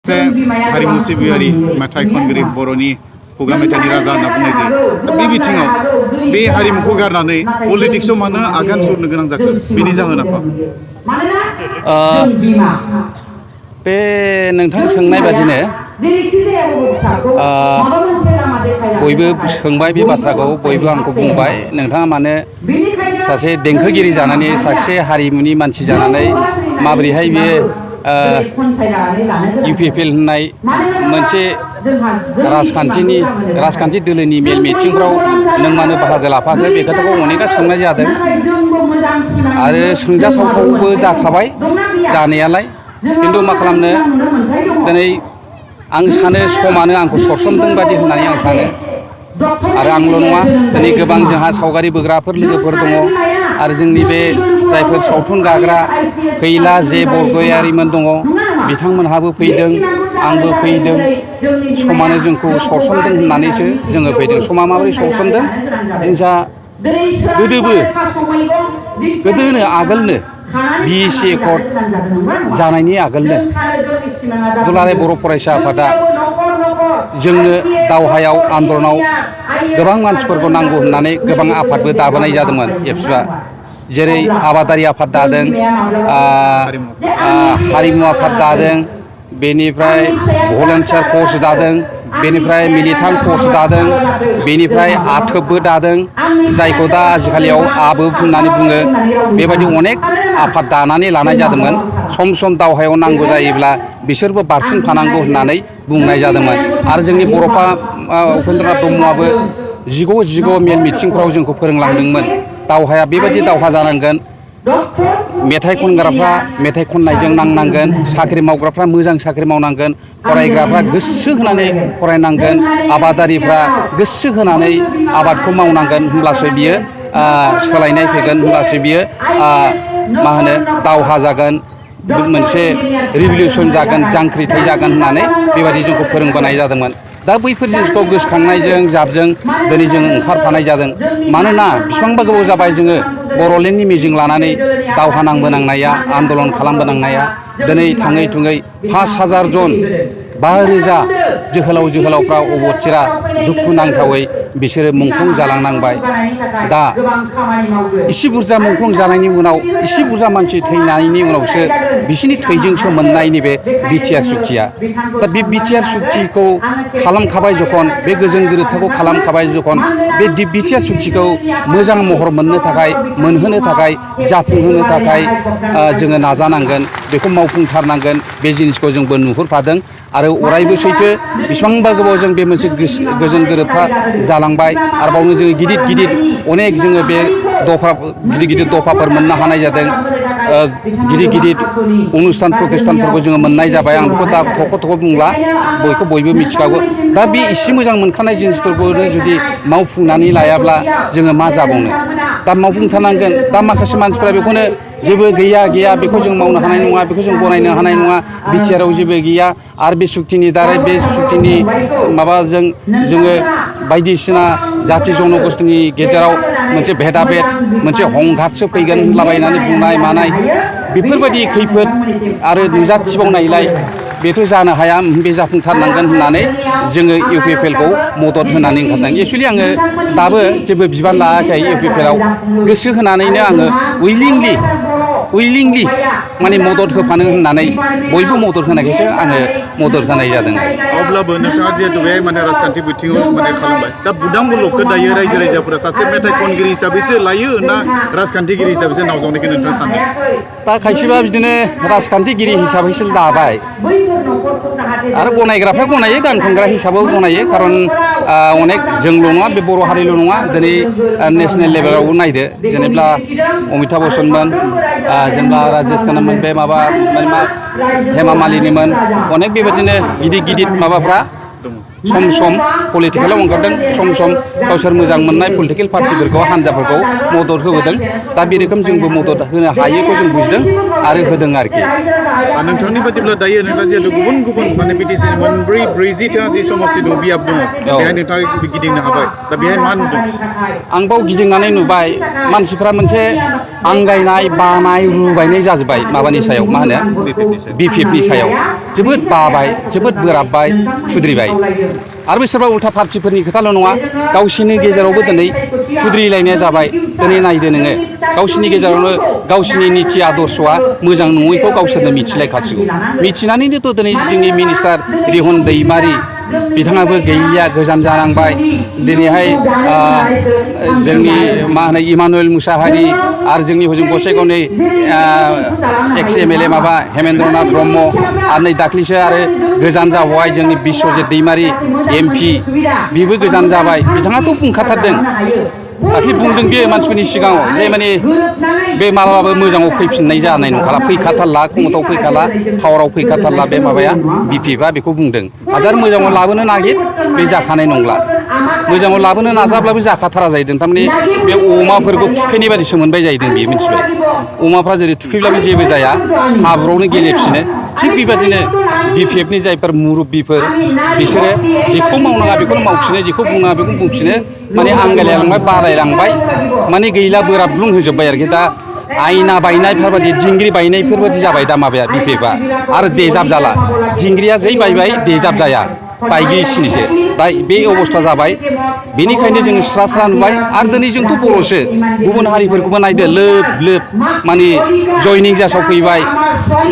सासे हारिमु सिबियारि मेथाइ खनगिरि बर'नि खुगा मेथाइनि राजा होनना बुंनाय जायो बे बिथिङाव बे हारिमुखौ गारनानै पलिटिक्सआव मानो आगान सुरनो गोनां जाखो बेनि जाहोना मा? बे नोंथां सोंनाय बादिनो बयबो सोंबाय बे बाथ्राखौ बयबो आंखौ बुंबाय नोंथाङा मानो सासे देंखोगिरि जानानै सासे हारिमुनि मानसि जानानै माबोरैहाय बियो UPPL होननाय मोनसे राजखान्थि दोलोनि मेल मिथिंफ्राव नों मानो बाहागो लाफाखो बे खोथाखौ अनेकआ सोंनाय जादों आरो सोंजाथावथावबो जाखाबाय जानायालाय खिन्थु मा खालामनो दिनै आं सानो समानो आंखौ सरसनदों बादि होननानै आं सानो आरो आंल' नङा दिनै गोबां जोंहा सावगारि बोग्राफोर लोगोफोर दङ आरो जोंनि बे जायफोर सावथुन गाग्रा फैला जे बरगयारिमोन दङ बिथांमोनहाबो फैदों आंबो फैदों समानो जोंखौ सरसनदों होननानैसो जोङो फैदों समा माबोरै सरसनदों जिनिसा गोदोनो आगोलनो BSc एकर्ड जानायनि आगोलनो दुलाराय बर' फरायसा आफादा जोंनो दावहायाव आन्दलनाव गोबां मानसिफोरखौ नांगौ होननानै गोबां आफादबो दाबोनाय जादोंमोन एबसुआ जेरै आबादारि आफाद दादों हारिमु आफाद दादों बेनिफ्राय भलेन्टियार फर्स दादों बेनिफ्राय मिलिटान्ट फर्स दादों बेनिफ्राय आथोबबो दादों जायखौ दा आजिखालियाव आबोब होननानै बुङो बेबायदि अनेक आफाद दानानै लानाय जादोंमोन सम दावहायाव नांगौ जायोब्ला बिसोरबो बारसिनफानांगौ होननानै बुंनाय जादोंमोन आरो जोंनि बर'फा उपेन्द्रनाथ ब्रह्मआबो जिग' मेल मिथिंफ्राव जोंखौ फोरोंलांदोंमोन दावहाया बेबायदि दावहा जानांगोन मेथाइ खनग्राफ्रा मेथाइ खननायजों नांनांगोन साख्रि मावग्राफ्रा मोजां साख्रि मावनांगोन फरायग्राफ्रा गोसो होनानै फरायनांगोन आबादारिफ्रा गोसो होनानै आबादखौ मावनांगोन होमब्लासो बियो सोलायनाय फैगोन होमब्लासो बियो मा होनो दावहा जागोन मोनसे रिभलिउसन जागोन जांख्रिथाय जागोन होननानै बेबायदि जोंखौ फोरोंबोनाय जादोंमोन दा बैफोर जिनिसखौ गोसोखांनायजों जाबजों दिनै जों ओंखारफानाय जादों मानोना बिसिबांबा गोबाव जाबाय जोङो बर'लेण्डनि मिजिं लानानै दावहा नांबोनांनाया आन्दलन खालामबोनांनाया दिनै थाङै थुङै 5,000 जन 5,000 जोहोलावफ्रा अबथिरा दुखु नांथावै बिसोरो मुंख्लं जालांनांबाय दा इसे बुरजा मुंख्लं जानायनि उनाव इसे बुरजा मानसि थैनायनि उनावसो बिसोरनि थैजोंसो मोननाय नैबे बिटिआर सुक्तिया दा बे बिटिआर सुक्तिखौ खालामखाबाय जखन बे गोजोन गोरोबथाखौ खालामखाबाय जखन बे बिटिआर सुक्तिखौ मोजां महर मोननो थाखाय मोनहोनो थाखाय जाफुंहोनो थाखाय जोङो नाजानांगोन बेखौ मावफुंथारनांगोन बे जिनिसखौ जोंबो नुहुरफादों आरो अरायबो सैथो बिसिबांबा गोबाव जों बे मोनसे गोजोन गोरोबथा जालांबाय आरो बावनो जोङो गिदिर अनेक जोङो बे गिदिर दफाफोर मोननो हानाय जादों गिदिर अनुस्थान प्रतिष्ठानफोरखौ जोङो मोननाय जाबाय आं बेखौ दा थख' बुंला बयबो मिथिखागौ दा बे इसे मोजां मोनखानाय जिनिसफोरखौनो जुदि मावफुंनानै लायाब्ला जोङो मा जाबावनो दा मावफुंथारनांगोन दा माखासे मानसिफ्रा बेखौनो जेबो गैया बेखौ जों मावनो हानाय नङा बेखौ जों गनायनो हानाय नङा बिटिआराव जेबो गैया आरो बे सुक्तिनि दारै बे सुक्तिनि माबाजों जोङो बायदिसिना जाथि जन'गोष्ठीनि गेजेराव मोनसे भेदाभेद मोनसे हंगातसो फैगोन होनलाबायनानै बुंनाय मानाय बेफोरबायदि खैफोद आरो नुजाथिबावनायलाय बेथ' जानो हाया बे जाफुंथारनांगोन होननानै जोङो UPPLखौ मदद होनानै ओंखारदों एक्सुवेलि आङो दाबो जेबो बिबान लायाखै UPPLआव गोसो होनानैनो आङो उइलिंलि माने मदद होफानो होननानै बयबो मदद होनायखायसो आङो मदद होनाय जादों अब्लाबो नोंथाङा जिहेतु बे माने राजखान्थि बिथिङाव माने खालामबाय दा बुदां मुलुगखौ दायो रायजो राजाफोरा सासे मेथाइ खनगिरि हिसाबैसो लायो ना राजखान्थिगिरि हिसाबैसो नावजावनायखौ नोंथाङा सानदों दा खायसेबा बिदिनो राजखान्थिगिरि हिसाबैसो लाबाय आरो गनायग्राफ्रा गनायो गान खनग्रा हिसाबै गनायो खारन अनेक जोंल' नङा बे बर' हारिल' नङा दिनै नेसनेल लेभेलावबो नायदो जेनेबा अमिताभ बच्चनमोन जेनेबा राजेश खान्नामोन बे हेमा मालिनीमोन अनेक बेबायदिनो गिदिर माबाफ्रा सम सम पलिटिकेलाव ओंखारदों सम सम गावसोर मोजां मोननाय पलिटिकेल पार्टिफोरखौ हान्जाफोरखौ मदद होबोदों दा बे रोखोम जोंबो मदद होनो हायोखौ जों बुजिदों आरो होदों आरोखि नोंथांनि बादिब्ला दायो नोंथाङा जिहेतु गुबुन गुबुन माने बिटिसि मोनब्रै 40टा जि समस्ति दं बियाब दङ बेहाय नोंथाङा गिदिंनो हाबाय दा बेहाय मा नुदों आं बाव गिदिंनानै नुबाय मानसिफ्रा मोनसे आंगायनाय बानाय रुबायनाय जाजोब्बाय माबानि सायाव मा होनो बिपिएफनि सायाव जोबोद बाबाय जोबोद बोराबबाय खुद्रिबाय आरो सोरबा उल्था पार्टिफोरनि खोथाल' नङा गावसिनि गेजेरावबो दिनै खुद्रिलायनाया जाबाय दिनै नायदो नोङो गावसिनि गेजेरावनो गावसिनि निति आदर्शआ मोजां नङैखौ गावसोरनो मिथिलायखासिगौ मिथिनानैनोथ' दिनै जोंनि मिनिस्टार रिहन दैमारि बिथाङाबो गैलिया गोजान जानांबाय दिनैहाय जोंनि मा होनो इमानुएल मुसाहारि आरो जोंनि हजों गसाइगावनि एक्स एमएलए माबा हेमेन्द्रनाथ ब्रह्म आरो नै दाख्लैसो आरो गोजान जाबावबाय जोंनि बिश्वजित दैमारि एमपि बेबो गोजान जाबाय बिथाङाथ' बुंखाथारदों दाख्लै बुंदों बे मानसिफोरनि सिगाङाव जे माने बे मालाबाबो मोजाङाव फैफिननाय जानाय नंखाला फैखाथारला खमथाव फैखाला पावाराव फैखाथारला बे माबाया बिपिएफआ बेखौ बुंदों हाजार मोजाङाव लाबोनो नागिर बे जाखानाय नंला मोजाङाव लाबोनो नाजाब्लाबो जाखाथारा जाहैदों थारमाने बे अमाफोरखौ थुखैनाय बादिसो मोनबाय जाहैदों बेयो मिथिबाय अमाफ्रा जेरै थुखैब्लाबो जेबो जाया हाब्रुआवनो गेलेफिनो थिग बेबादिनो बिपिएफनि जायफोर मुरब्बिफोर बिसोरो जेखौ मावनाङा बेखौनो मावफिनो जेखौ बुंनाङा बेखौनो बुंफिनो माने आंगायलायलांबाय बारायलांबाय माने गैला बोराबग्लुं होजोब्बाय आरोखि दा आयना बायनायफोरबादि दिंग्रि बायनायफोरबादि जाबाय दा माबाया बिपिएफआ आरो देजाब जाला दिंग्रिया जै बायबाय देजाब जाया बायगिसिनिसो दा बे अबस्था जाबाय बेनिखायनो जोङो स्रा स्रा नुबाय आरो दिनै जोंथ' बर'सो गुबुन हारिफोरखौबो नायदो लोब लोब माने जयनिं जासाव फैबाय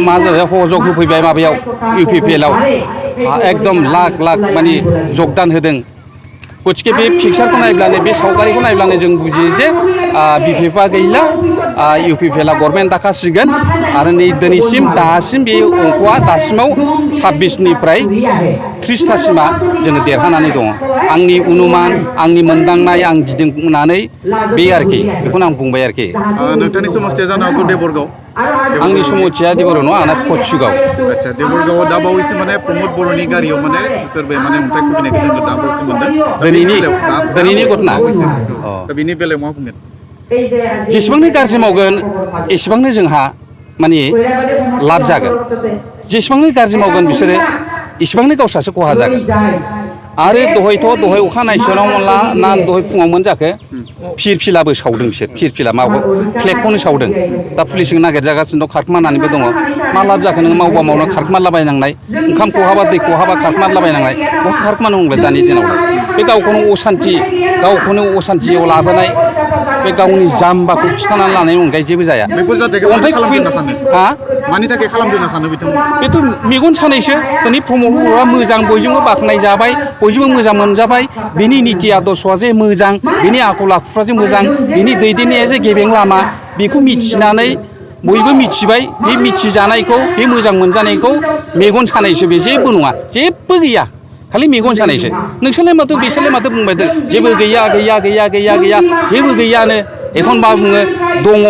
मा हजक होफैबाय माबायाव इउपिपिएलआव एकदम लाख लाख माने जगदान होदों गथिखे बे पिकचारखौ नायब्लानो बे सावगारिखौ नायब्लानो जों बुजियो जे बिपिएफआ गैला इउपिपिएलआ गभर्नमेन्ट दाखासिगोन आरो नै दिनैसिम दासिम बे अंकआ दासिमाव 26निफ्राय 30थासिमा जोङो देरहानानै दङ आंनि अनुमान आंनि मोनदांनाय आं गिदिंनानै बे आरोखि बेखौनो आं बुंबाय आरोखि नोंथांनि समस्तिया जानो हागौ देबरगाव आंनि समस्तिया देबरगाव नङा आंना कचुगाव आच्छा देबरगावआव दा बावैसो माने प्रमद बर'नि गारियाव माने सोरबाया माने अन्थाइ खुबैनायखौ जोङो दा बावैसो मोनदों दिनैनि घटना दा बेनि बेलायाव मा बुंगोन जेसेबांनो गाज्रि मावगोन एसेबांनो जोंहा माने लाब जागोन जेसेबांनो गाज्रि मावगोन बिसोरो इसेबांनो गावस्रासो खहा जागोन आरो दहाय अखा नायसोनाव मोनला ना दहाय फुङाव मोनजाखो फिरफिलाबो सावदों बिसोर फिरफिला माबा फ्लेगखौनो सावदों दा पुलिसजों नागिरजागासिनो दं खारखुमानानैबो दङ मा लाब जाखो नों मावबा मावनो खारखुमालाबायनांनाय ओंखाम खहाबा दै खहाबा खारखुमालाबायनांनाय बहा खारखुमानो नंलाय दानि दिनावलाय बे गावखौनो असान्थियाव लाबोनाय बे गावनि जाम्बाखौ खिथानानै लानायनि अनगायै जेबो जाया बेफोर जाथायखौ मानि थाखाय खालामदों होनना सानो बिथांमोना बेथ' मेगन सानायसो दिनै प्रमद बर'आ मोजां बयजोंबो बाख्नाय जाबाय बयजोंबो मोजां मोनजाबाय बिनि निति आदर्शआ जे मोजां बिनि आखल आखुफ्रा जे मोजां बिनि दैदेननाया जे गेबें लामा बेखौ मिथिनानै बयबो मिथिबाय बे मिथिजानायखौ बे मोजां मोनजानायखौ मेगन सानायसो बे जेबो नङा जेबो गैया खालि मेगन सानायसो नोंसोरलाय माथो बिसोरलाय माथो बुंबाय जेबो गैया जेबो गैयानो एखनबा बुङो दङ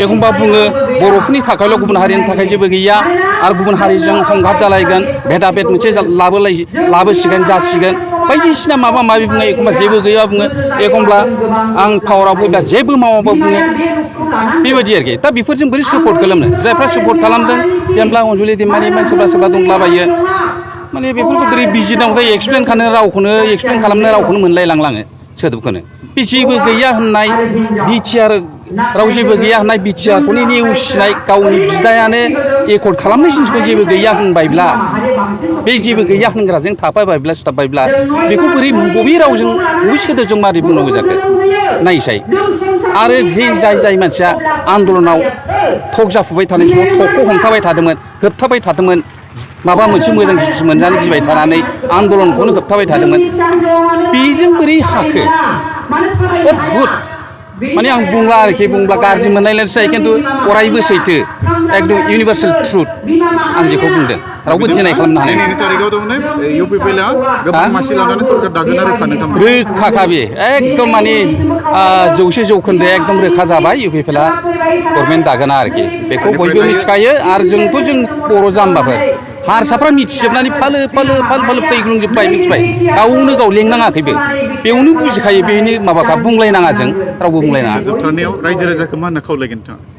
एखनबा बुङो बर'फोरनि थाखायल' गुबुन हारिनि थाखाय जेबो गैया आरो गुबुन हारिजों संघात जालायगोन भेदा भेद मोनसे लाबोसिगोन जासिगोन बायदिसिना माबा माबि बुङो एखनबा जेबो गैया बुङो एखनब्ला आं पावाराव फैब्ला जेबो मावाबा बुङो बेबायदि आरोखि दा बेफोरजों बोरै सापर्ट खालामनो जायफ्रा सापर्ट खालामदों जेनेबा अनजुलि दैमारि मानसिफ्रा सोरबा दंलाबायो माने बेफोरखौ बोरै बिजिरनांगौ एक्सप्लेन खालामनो रावखौनो मोनलायलांलाङो सोदोबखौनो बे जेबो गैया होननाय बिटिआर राव जेबो गैया होननाय बिटिआरखौनो नेवसिनाय गावनि बिदायानो एकर्ड खालामनाय जिनिसखौ जेबो गैया होनबायब्ला बे जेबो गैया होनग्राजों थाफाबायब्ला सिथाबबायब्ला बेखौ बोरै बबे रावजों बबे सोदोबजों मारै बुंनांगौ जाखो नायसाय आरो जाय मानसिया आन्दलनाव थक जाफुबाय थानाय समाव थकखौ हमथाबाय थादोंमोन होबथाबाय थादोंमोन माबा मोनसे मोजां जिनिस मोनजानो गिबाय थानानै आन्दलनखौनो होबथाबाय थादोंमोन बेजों बोरै हाखो अद्भुत माने आं बुंब्ला गाज्रि मोननायलायसो जायो खिन्थु अरायबो सैथो एकदम इउनिभार्सेल ट्रुथ आं जेखौ बुंदों रावबो दिनाय खालामनो हानाय रोखाखा बे एकदम माने 100% एकदम रोखा जाबाय इउपिपिएलआ गभर्नमेन्ट दागोना आरोखि बेखौ बयबो मिथिखायो आरो जों बर' जाम्बाफोर हारसाफ्रा मिथिजोबनानै फालो फैग्लुंजोब्बाय मिथिबाय गावनो गाव लेंनाङाखैबो बेयावनो बुजिखायो बेनि माबाखा बुंलायनाङा जों रावबो बुंलायनाङा जोबथारनायाव रायजो राजाखौ मा होनना खावलायगोन नोंथाङा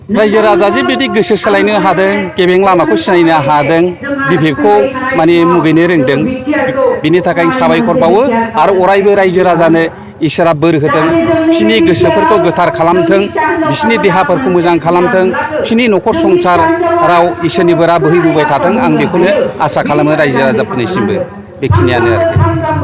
रायजो राजा जे बिदि गोसो सोलायनो हादों गेबें लामाखौ सिनायनो हादों बिबेकखौ माने मुगैनो रोंदों बिनि थाखाय साबायखर बावो आरो अरायबो रायजो राजानो इसोरा बोर होथों बिसोरनि गोसोफोरखौ गोथार खालामथों बिसोरनि देहाफोरखौ मोजां खालामथों बिसोरनि न'खर संसाराव इसोरनि बोरा बोहैबोबाय थाथों आं बेखौनो आसा खालामो रायजो राजाफोरनिसिमबो बेखिनियानो आरोखि